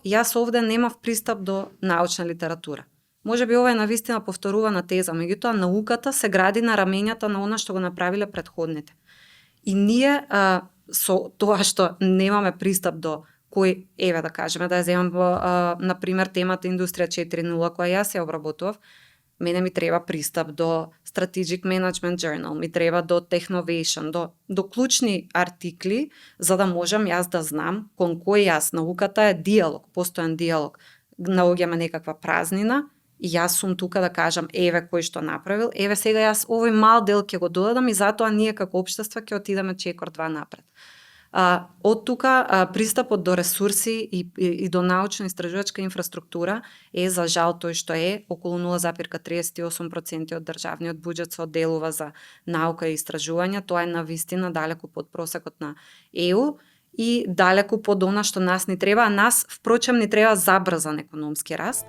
јас овде немав пристап до научна литература. Може би ова е навистина повторувана теза, меѓутоа науката се гради на рамењата на она што го направиле претходните. И ние со тоа што немаме пристап до кој, еве да кажеме, да ја земам на пример темата Индустрија 4.0 која јас ја обработував, мене ми треба пристап до Strategic Management Journal, ми треба до Technovation, до клучни артикли, за да можам јас да знам кон кој јас. Науката е диалог, постојан диалог. Наоѓаме некаква празнина и јас сум тука да кажам еве кој што направил, еве сега јас овој мал дел ќе го додадам и затоа ние како општество ќе отидеме чекор 2 напред. Од тука пристапот до ресурси и до научно-истражувачка инфраструктура е за жал тој што е, околу 0,38% од државниот буџет се одделува за наука и истражување, тоа е навистина далеку под просекот на ЕУ и далеку под она што нас ни треба, а нас впрочем ни треба забрзан економски раст.